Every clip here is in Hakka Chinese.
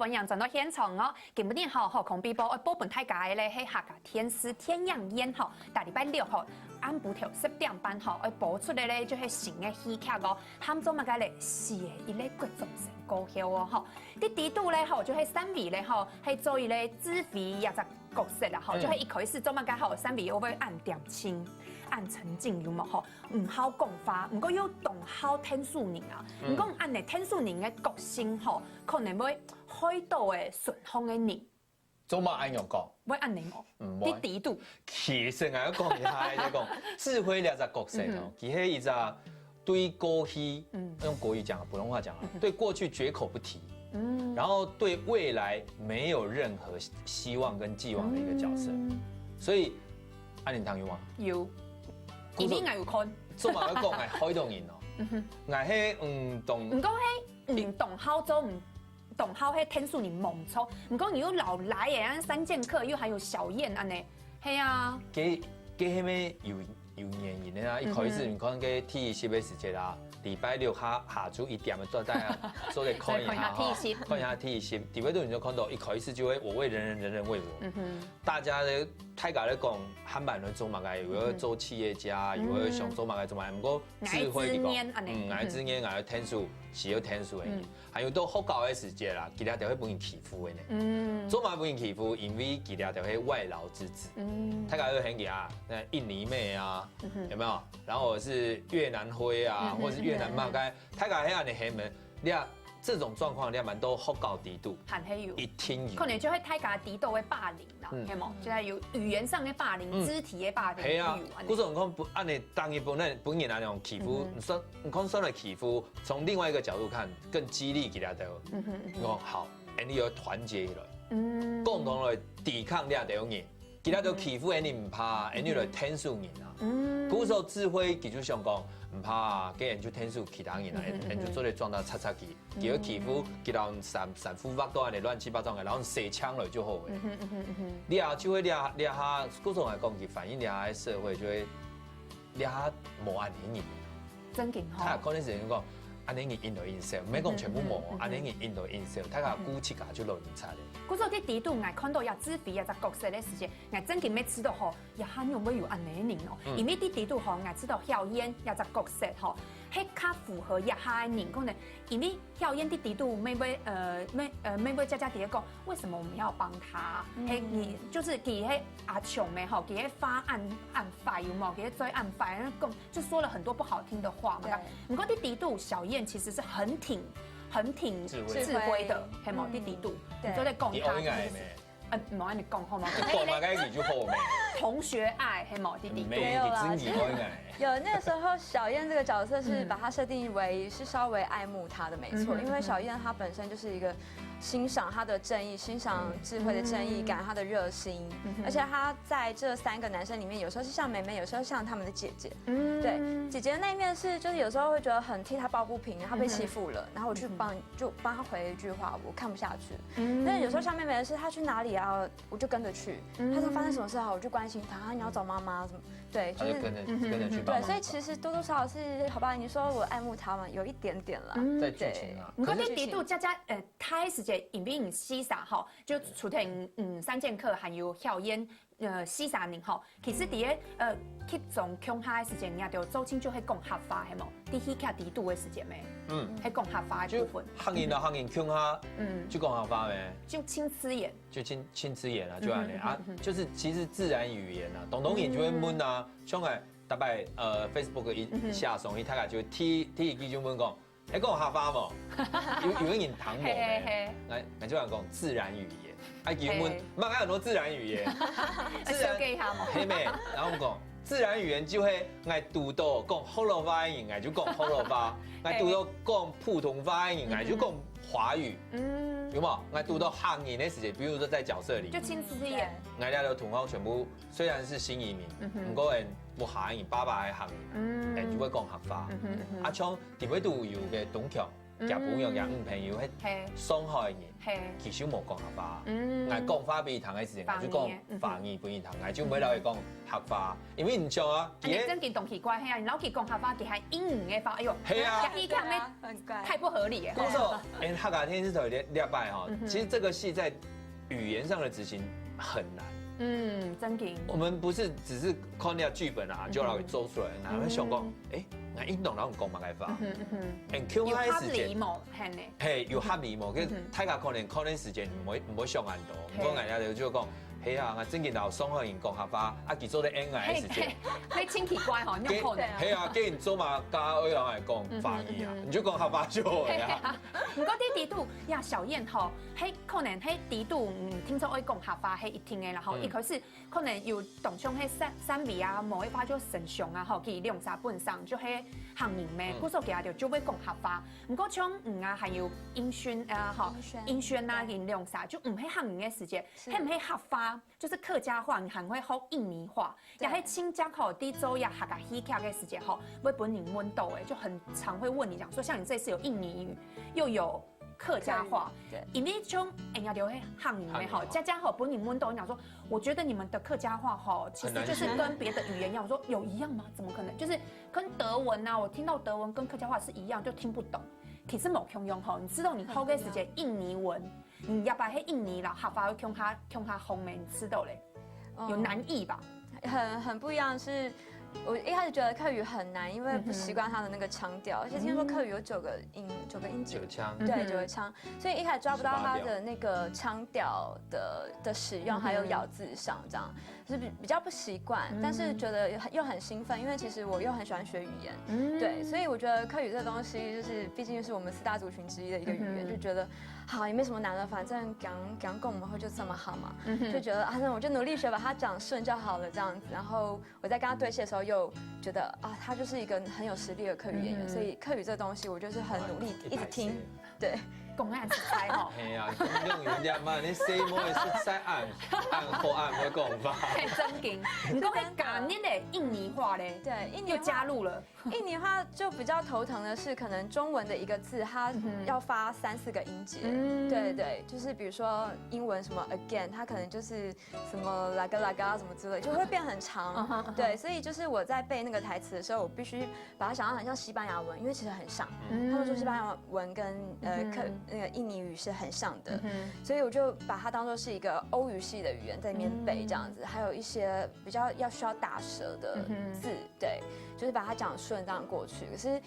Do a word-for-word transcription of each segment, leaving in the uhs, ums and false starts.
歡迎轉到現場哦！今晡日吼，好康必報愛報分大家个咧，係客家電視電影院吼，逐禮拜六吼，暗晡頭十點半吼，愛播出个咧，就係新个戲劇哦。喊做麼个咧？死个一个國中生過後哦，吼。在裡肚咧吼，就係三位咧吼，係做一个指揮這隻角色啦吼，嗯。就係一開始做麼个吼，三位又會恁恬靜、恁沉靜，有無吼？毋好講話，毋過又當好𢯭手人啊。嗯。毋過恁呢𢯭手人个個性吼，可能會害到个順風个人。 做麼恁樣講？會恁呢無？毋會。在裡肚。其實𠊎愛講一下，就講志輝這隻角色吼，嗯哼。佢係一隻對過去，嗯。用國語講，普通話講啊，嗯哼。對過去絕口不提，嗯。然後對未來沒有任何希望跟寄望的一個角色。嗯。所以，恁呢聽有無？有。故所，一定𠊎有看。做麼个講𠊎害到人哦？嗯哼。𠊎係，嗯，懂。毋過係，嗯，當好做，嗯， 當好係𢯭手人無錯，毋過你又老來誒，恁三劍客又還有小燕恁呢，係啊。該，該係無有，有原因个啊！一開始你看該第一集个時節啦，禮拜六下，下晝一點个坐在啊，坐來看一下吼，再看一下第一集。看一下第一集，裡背肚你就看到一開始就會我為人人，人人為我。嗯哼。大家的，大家咧講，還蠻多做麼个，有个做企業家，有个想做麼个做麼个，毋過志輝佢講，𠊎志願恁呢。嗯，𠊎志願，𠊎𢯭手，是愛𢯭手个人。嗯。 還有到學校个時節啦，佢兜就會分人欺負个呢。嗯。做麼个分人欺負？因為佢兜就係外勞之子。嗯。大家有看過啊，那印尼妹啊，嗯哼。有沒有？然後是越南灰啊，嗯哼，或是越南嘛，嗯哼。該大家係恁呢喊个，你看這種狀況，你還蠻多學校裡肚，還係有。一定有。可能就係大家裡肚个霸凌啦，嗯。係無？就係有語言上个霸凌、嗯。肢體个霸凌，係啊，都有恁呢。故所你看，分，恁呢當日本，分人恁樣欺負，嗯哼。你算，你看算來欺負， 從另外一個角度看，更激勵佢兜。嗯哼，嗯哼。你講好，恁呢愛團結起來，嗯。共同來抵抗這兜人。佢兜欺負𠊎兜毋怕，𠊎兜來𢯭手人啊。嗯。故所志輝佢就想講，毋怕啊，該𠊎就𢯭手其他人啊，嗯哼，嗯哼。𠊎兜做得壯大擦擦佢。嗯。佢會欺負，佢兜三，三副肉都恁呢亂七八糟个，然後射槍了就好了。嗯哼，嗯哼，嗯哼。你啊，就會這，這下，故所𠊎講，佢反映這下个社會就會 這下無恁呢人。正經吼。大家可能係講，恁呢人應該應少，毋係講全部無，嗯哼，嗯哼。恁呢人應該應少，大家顧自家就老人家咧。故所在裡肚，𠊎看到這志輝這隻角色个時節，𠊎正經毋知道吼，這下仰會有恁呢人哦。嗯。因為在裡肚吼，𠊎知道小燕這隻角色吼，係較符合這下个人，可能因為 小燕在裡肚，妹妹，呃，妹，呃，妹妹佳佳姐姐講，為什麼我們要幫他？嗯。嘿，你，就是佢係阿強个吼，佢个話恁，恁壞，有無？佢个嘴恁壞，然後講，就說了很多不好聽的話嘛。對。毋過在裡肚，小燕其實是很挺，很挺志輝。志輝的，嘿無？嗯。在裡肚，對。你就在講他，你愛愛咩？ 呃，無恁呢講好嗎？講嘛，該你就好咩？同學愛，嘿無？弟弟。沒有啦，真的愛。有，那個時候小燕這個角色是把她設定為是稍微愛慕他的，沒錯，嗯哼，因為小燕她本身就是一個欣賞他的正義、欣賞志輝的正義感、嗯。他的熱心，嗯哼。而且她在這三個男生裡面，有時候是像妹妹，有時候像他們的姐姐。嗯。對，姐姐的那一面是，就是有時候會覺得很替他抱不平，他被欺負了，嗯哼。然後我去幫，嗯哼。就幫他回一句話，我看不下去。 嗯。但是有時候像妹妹的是，她去哪裡啊，我就跟着去。嗯。她說發生什麼事啊，我就關心她。啊，你要找媽媽什麼？對，就是，他就跟着，嗯哼，跟着去幫忙。對，所以其實多多少少是，好吧，你說我愛慕她嘛，有一點點啦。嗯。在劇情啊。對。毋過你裡肚佳佳，呃，大个時節，因為你四儕吼，就除忒，嗯，三劍客還有小燕，呃，四儕人吼，其實在該，呃，劇中共下个時節，人家就做親像係講客話，係無？在戲劇裡肚个時節咩？嗯。係講客話个部分。就客人摎客人共下，嗯。就講客話咩？就親子演。就親，親子演啊，就恁呢啊，嗯哼，嗯哼。就是其實自然語言啊，當多人就會問啊，嗯。像𠊎逐擺，呃，Facebook一，嗯哼。一下上去，大家就會第，第一句就問講， 會講客話無？有，有个人聽無咩？嘿，嘿，嘿。𠊎，𠊎就講自然語言。啊，佢問，嘿。麼个恁多自然語言？自然，小解一下無？係咩？然後𠊎講，自然語言就係𠊎堵到講學老話个人，𠊎就講學老話；𠊎堵到講普通話个人，嘿。𠊎就講華語。嗯。有無？𠊎堵到客人个時節，比如說在角色裡，就親子語言。𠊎這兜同學全部 雖然係新移民，嗯哼。毋過𠊎屋下人，爸爸係客人，嗯。𠊎就會講客話。嗯哼，嗯哼。啊，像裡背肚有个東強，厥餔娘、厥女朋友，係上海人，其實無講客話。𠊎講話分佢聽个時間，𠊎就講華語分佢聽，𠊎就毋會摎佢講客話，因為毋像啊，佢正經當奇怪，係啊，你摎佢講客話，佢還應你个話，哎喲，係啊，佢講个太不合理了。故所，𠊎客家電視台這這擺哈，其實這個戲在語言上的執行很難。嗯，正經。我們不是只是看那劇本啊，就摎佢做出來，然後想講，哎，𠊎應當摎佢講麼个話？嗯哼，嗯哼。And Q 有合理無？係呢。係，有合理無？可是大家可能可能時間毋會毋會想恁多，毋過人家就講，係啊，𠊎正經摎上海人講客話，啊，佢做得應𠊎个時間。會真奇怪吼，你有可能。係啊，跟你做嘛，剛剛我來講華語啊，你就講客話就好了呀。 毋過在底肚，呀，小燕吼，係可能係底肚，嗯，聽說愛講客話係一定个啦吼。一開始可能有當像係三三位啊，無个話就沈雄啊吼，佢兩儕本身就係客人咩，故所佢就就會講客話。毋過像嗯啊，還有英軒啊吼，英軒啊，𠊎兩儕就毋係客人个時節，係毋係客話？ 就是客家話，你還會學印尼話，也係親家口在做呀客家戲劇个時節吼，會分人問到欸，就很常會問你講說，像你這次有印尼語，又有客家話，對，因為像哎呀，就係客語个吼，家家口分人問到，你講說，我覺得你們的客家話吼，其實就是跟別的語言一樣。我說有一樣嗎？怎麼可能？就是跟德文啊，我聽到德文跟客家話是一樣，就聽不懂。其實無共樣吼，你知道你學个時節印尼文。 你這擺係印尼摎客話會共下共下學咩，你知道咧？有難易吧？很很不一樣是，我一開始覺得客語很難，因為不習慣它的那個腔調，而且聽說客語有九個音，九個音節，九腔，對，九個腔，所以一開始抓不到它的那個腔調的的使用，還有咬字上這樣。 就是比比較不習慣，但是覺得又很又很興奮，因為其實我又很喜歡學語言，對，所以我覺得客語這個東西就是，畢竟是我們四大族群之一的一個語言，就覺得好也沒什麼難的，反正講講講我們會就這麼好嘛，就覺得啊，那我就努力學把它講順就好了這樣子。然後我在跟他對戲的時候又覺得啊，他就是一個很有實力的客語演員，所以客語這個東西我就是很努力一直聽，對。 講个實在吼。係啊，講用語言嘛，你細妹實在恁恁好恁會講話。很正經。你講个今年的印尼話咧，對，印尼又加入了。印尼話就比較頭疼的是，可能中文的一個字，它要發三四個音節。嗯，對對，就是比如說英文什麼 again，它可能就是什麼 laga laga 什麼之類，就會變很長。對，所以就是我在背那個台詞的時候，我必須 把它想象很像西班牙文，因為其實很像，他們說西班牙文跟呃客那個印尼語是很像的，所以我就把它當做是一個歐語系的語言在那邊背這樣子，還有一些比較要需要打舌的字，對，就是把它講順這樣過去。可是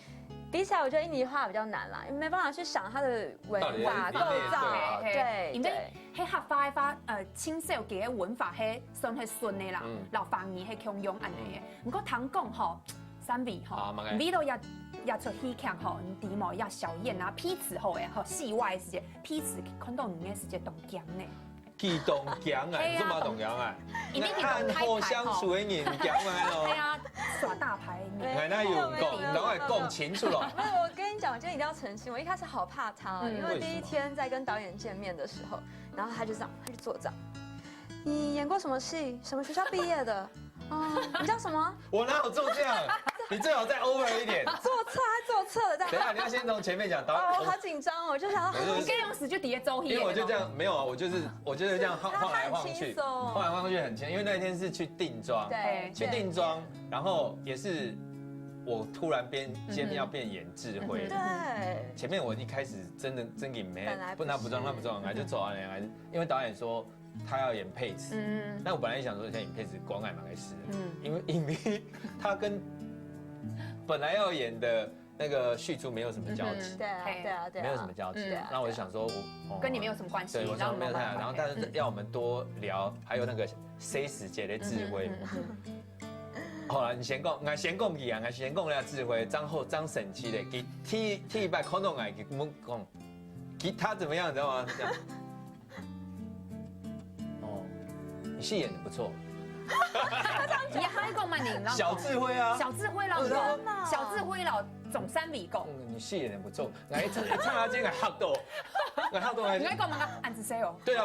比起來，我覺得印尼話比較難啦，因為沒辦法去想它的文法構造，對，因為係客話个話，呃，清秀个文法係算係順个啦，老法語係共樣恁樣个。毋過聽講吼， 三位吼，為了這這齣戲劇吼，你知無？這小燕啊，彼此吼誒，吼，戲外个時節，彼此看到你个時節當驚呢。佢當驚啊，你做麼當驚啊？因為佢當好相處个人驚啊咯。對啊，耍大牌个人。哎，那有人講，你趕快講清楚咯。沒有，我跟你講，我今天一定要澄清，我一開始好怕他哦，因為第一天在跟導演見面的時候，然後他就這樣，他就坐這樣。你演過什麼戲？什麼學校畢業的？ 哦，你叫什麼？我哪有做這樣？你最好再 over 一點。坐側，他坐側了，這樣。等一下，你要先從前面講。導演，我好緊張哦，我就想要。我就你可以用十句底下周一。因為我就這樣，沒有啊，我就是我就是這樣晃晃來晃去，晃來晃去很輕，因為那天是去定妝，對，去定妝，然後也是我突然變先要變顏志輝，對，前面我一開始真的真的沒不那不裝那不裝，來就走啊，來，因為導演說。 他要演佩慈，嗯，那我本來想說先演佩慈，關愛嘛開始，嗯，因為因為他跟本來要演的那個續集沒有什麼交集，對啊對啊對啊，沒有什麼交集，那我就想說我跟你沒有什麼關係，對，我想沒有太好，然後但是要我們多聊，還有那個 細時節个智慧。好啦，你先講，𠊎先講佢啊，𠊎先講了智慧，張後張神奇的，佢第第一擺看到𠊎，佢問講，吉他怎麼樣，你知道嗎？這樣。哦，你戲演的不錯。你還講嘛你？小智慧啊，小智慧啦，小智慧啦，總三米高。你戲演的不錯，來唱唱他這個好多，然後都還。你在幹嘛？俺是誰哦？對啊，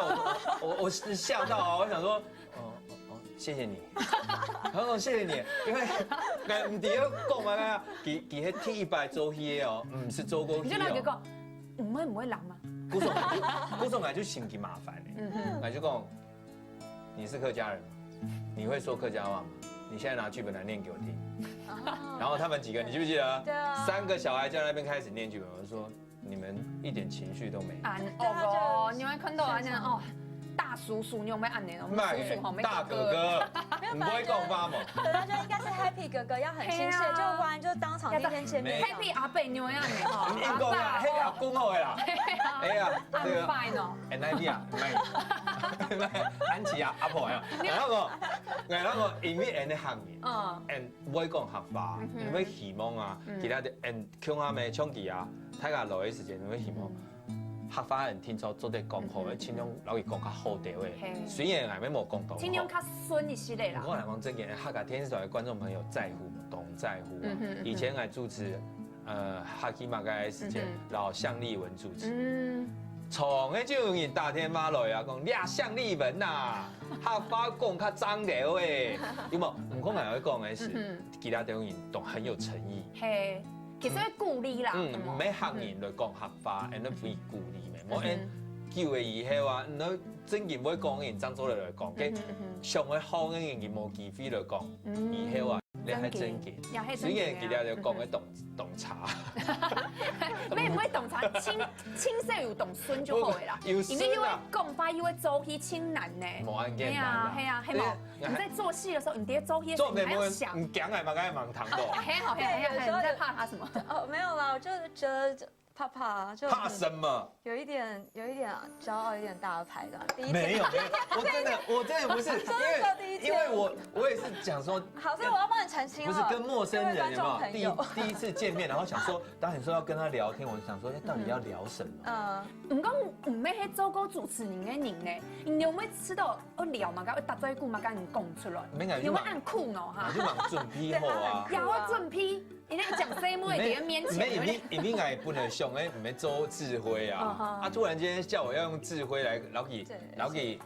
我我我是嚇到啊，我想說。 哦哦哦，謝謝你。然後謝謝你，因為剛毋知要講嘛，佢佢係第一擺做戲哦，毋識做過戲哦。你就那個講，毋會，毋會冷嗎？故所，故所𠊎就嫌佢麻煩欸。嗯哼。𠊎就講，你是客家人嗎？你會說客家話嗎？你現在拿劇本來念給我聽。然後他們幾個，你記不記得？對啊。三個小孩就在那邊開始念劇本，我就說，你們一點情緒都沒有。恁惡哦，你有看到恁樣哦，大叔叔，你有沒有恁樣哦？叔叔吼，沒大哥哥，你不會講話嗎？本來就應該是 Happy 哥哥，要很親切，就忽然就當場第一天見面。Happy 阿伯，你有恁樣吼？你硬講啊，Happy 阿公好个啦。哎呀，這個，恁壞哦。哎，那邊啊，恁奇啊，阿婆啊，然後講，然後講，因為恁樣行業，嗯，恁不會講客話，你會希望啊，其他的，恁 共下咩，像佢啊，大家來个時間，你會希望客話恁定著做得講好，盡量摎佢講較好兜仔。雖然𠊎也無講到好。盡量較順一息仔啦。毋過來講正經，客家電視台个觀眾朋友在乎無？當在乎啊！以前𠊎主持，呃，客語麼个个時間，摎向立文主持，嗯，常个就有人打電話來啊，講，這向立文吶，客話講較爭兜仔，有無？毋過𠊎會講个係，其他兜人都很有誠意。嘿。 其實會鼓勵啦，嗯，毋係客人來講客話，恁樣會鼓勵咩？無恁久了以後啊，你正經會講个人正做得來講，該想愛好个人佢無機會來講，以後啊，你還正經。雖然佢兜就講个當當差，毋會毋會當差，親親細有當順就好个啦，因為又會講話又會做戲，親難呢。無恁簡單啦。係啊係啊，係無？ 你在做戲的時候，你在做戲的時候，你還要想。做咩？你講个嘛，該蠻長个。還好，還好，還好，你在怕他什麼？哦，沒有啦，我就是覺得怕怕，就怕什麼？有一點，有一點驕傲，有點大牌的。第一天，沒有，沒有，我真的，我真的不是，因為，因為我，我也是想說，好，所以我要幫你澄清哦，不是跟陌生人有沒有？各位觀眾朋友。第一，第一次見面，然後想說，導演說要跟他聊天，我就想說，哎，到底要聊什麼？嗯，毋過毋係做過主持人个人呢，你有沒有試著愛聊麼个，愛搭嘴鼓麼个，你講出來？沒有，你有沒有恁苦惱哈？我就蠻準備好啊。也會準備，你那個講細妹在面前，沒，因為因為𠊎本來想，哎，毋係做指揮啊，啊，突然間叫我要用指揮來，然後給，然後給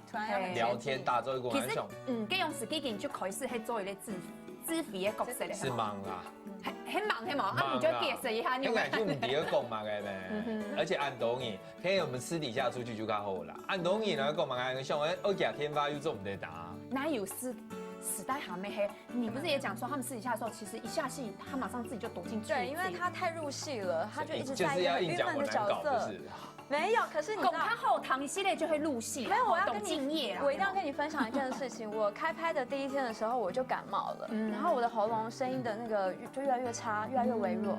聊天搭嘴鼓，其實，嗯，這樣子已經就開始係做一個指指揮个角色了。是忙啊。 很很忙，很忙啊！你就解釋一下，你有沒有？應該就毋知要講麼个咩，而且恁多人，可以我們私底下出去就較好啦。恁多人來講麼个，想哎，我講電話又做毋得打。哪有私私底下咩？嘿，你不是也講說他們私底下的時候，其實一下戲，他馬上自己就躲進去。對，因為他太入戲了，他就一直在一個很鬱悶的角色。就是要硬講我難搞，不是？ 沒有，可是你知道，講較好聽一息仔就會入戲啦，沒有，我要跟你，懂敬業啦，我一定要跟你分享一件事情。我開拍的第一天的時候，我就感冒了，然後我的喉嚨聲音的那個就越來越差，越來越微弱。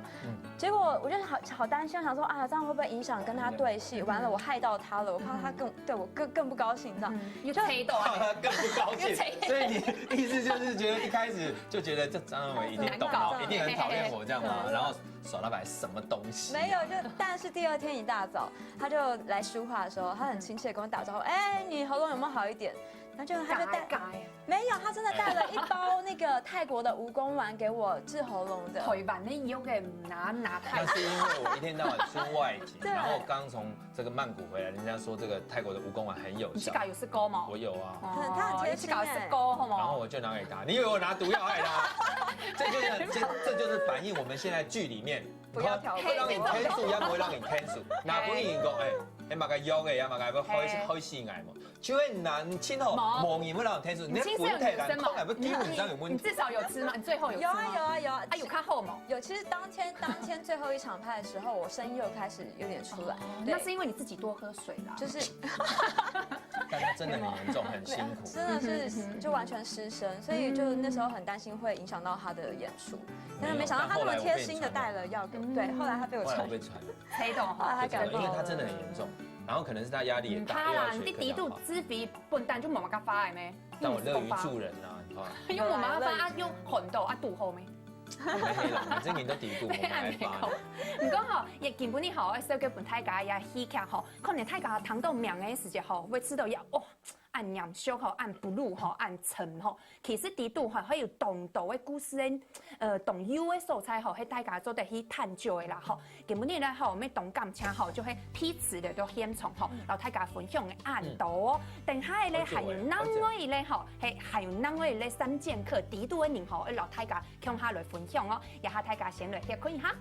結果我就好好擔心，想說啊，這樣會不會影響跟他對戲？完了，我害到他了，我怕他更對我更更不高興，這樣。又催到啊，他更不高興。所以你意思就是覺得一開始就覺得這張偉一定懂我，一定很討厭我這樣嗎？然後耍大牌什麼東西？沒有，就但是第二天一大早， 他就來梳化的時候，他很親切地跟我打招呼，哎，你喉嚨有沒有好一點？他就他就帶，沒有，他真的帶了一包那個泰國的蜈蚣丸給我治喉嚨的。台灣的藥个拿拿太，那是因為我一天到晚出外景，對，然後剛從這個曼谷回來，人家說這個泰國的蜑蚣丸很有效。你自家有食過嗎？我有啊。哦，他很貼心欸。你自家有食過，好嗎？然後我就拿給他，你以為我拿毒藥給他？這就是這這就是反映我們現在劇裡面 不要挑撥。會讓你天數，也不會讓你天數。那不然講，哎，哎，麼个藥个，也麼个要開開死愛無？就會難聽吼，無人會讓你天數，你的本體來看，還不基本上有問題。你至少有吃嗎？你最後有吃嗎？有啊有啊有啊。啊，有較好無？有，其實當天當天最後一場拍的時候，我聲音又開始有點出來。對，那是因為你自己多喝水啦。就是，但他真的很嚴重，很辛苦。真的是就完全失聲，所以就那時候很擔心會影響到他的演出。 但是沒想到他那麼貼心地帶了藥給我。對，後來他被我傳，後來我被傳了，黑洞哈，後來他感冒了。因為他真的很嚴重，然後可能是他壓力也大，又要學客家話。你知道啦，你在底肚支付本單就無麼个花的咩？但我樂於助人啊，你看。又無麼个花啊，又很多啊，堵好沒？沒啦，反正你都底肚，我們還發。毋過吼，也根本你吼，愛紹介分大家一下戲劇吼，可能大家聽到名个時節吼，會知道呀，哦，恁嚴肅吼，恁blue吼，恁沉吼。 其實底肚吼，還有當多个故事个，呃，當幼个所在吼，係大家做得去探究个啦吼。今晡日呢吼，𠊎當感謝吼，就係彼此來到現場吼，摎大家分享个恁多哦。等下个呢，還有另外个吼，係還有另外个三劍客底肚个人吼，愛摎大家共下來分享哦。這下大家先來歇睏一下。